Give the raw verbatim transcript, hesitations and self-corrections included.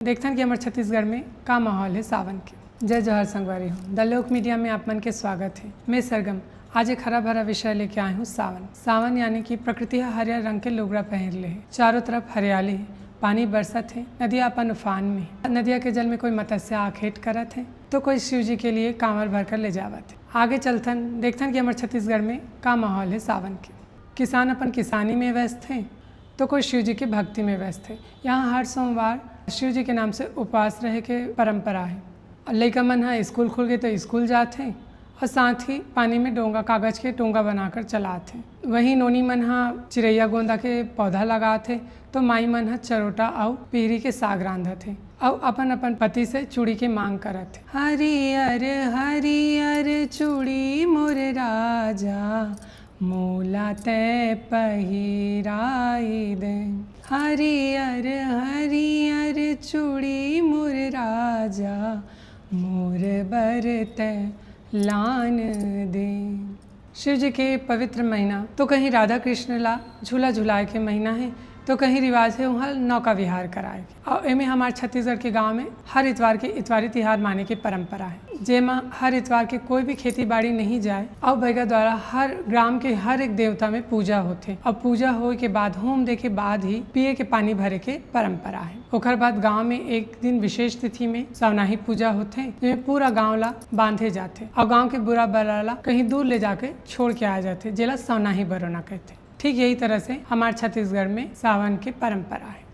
देखथन कि हमर छत्तीसगढ़ में का माहौल हे सावन के। जय जोहार संगवारी हो, द लोक मीडिया में आप मन के स्वागत हे। मैं सरगम, आज एक हरा भरा विषय लेके आए हूँ, सावन। सावन यानी कि प्रकृति ह हरियर रंग के लुगरा पहिर ले हे, चारों तरफ हरियाली हे, पानी बरसत हे, नदिया अपन उफान में हे। नदिया के जल में कोई मतस्या आखेट करत हे, तो कोई शिव जी के लिए कांवर भर कर ले जावत हे। आगे चलथन, देखथन कि हमर छत्तीसगढ़ में का माहौल हे सावन के। किसान अपन किसानी में व्यस्त हे, तो कोई शिव जी के भक्ति में व्यस्त हे। यहाँ हर सोमवार शिव जी के नाम से उपवास रहे के परंपरा हे। लइका मन ह स्कूल खुल गे तो स्कूल जात हे और साथ ही पानी में डोंगा, कागज के डोंगा बनाकर चलात हे। वहीं नोनी मन ह चिरैया गोंदा के पौधा लगात हे, तो माई मन ह चरोटा अउ पीहरी के साग रांधत हे अउ अपन अपन पति से चूड़ी के मांग करत हे। हरियर हरियर चूड़ी मोर राजा, मोला तै पहिराई दे। हरियर हरियर चूड़ी मोर राजा, मोर बर तै लान दे। शिव जी के पवित्र महीना तो कहीं राधा कृष्ण ला झूला झुलाए के महीना हे, तो कहीं रिवाज हे उहाँ नौका विहार कराए के। अउ एमे हमार छत्तीसगढ़ के गांव में हर इतवार के इतवारी तिहार माने के परंपरा हे, जेमा हर इतवार के कोई भी खेती बाड़ी नहीं जाए अउ बइगा द्वारा हर ग्राम के हर एक देवता में पूजा होथे। अउ पूजा होए के बाद, होम दे के बाद ही पिए के पानी भरे के परंपरा हे। ओकर बाद गांव में एक दिन विशेष तिथि में सवनाही पूजा होथे, जेमे पूरा गांव ला बांधे जाथे अउ गांव के बुरा बला ला कहीं दूर ले जाके छोड़ के आए जाथे, जेला सवनाही बरोना कहथे। ठीक यही तरह से हमार छत्तीसगढ़ में सावन के परंपरा हे।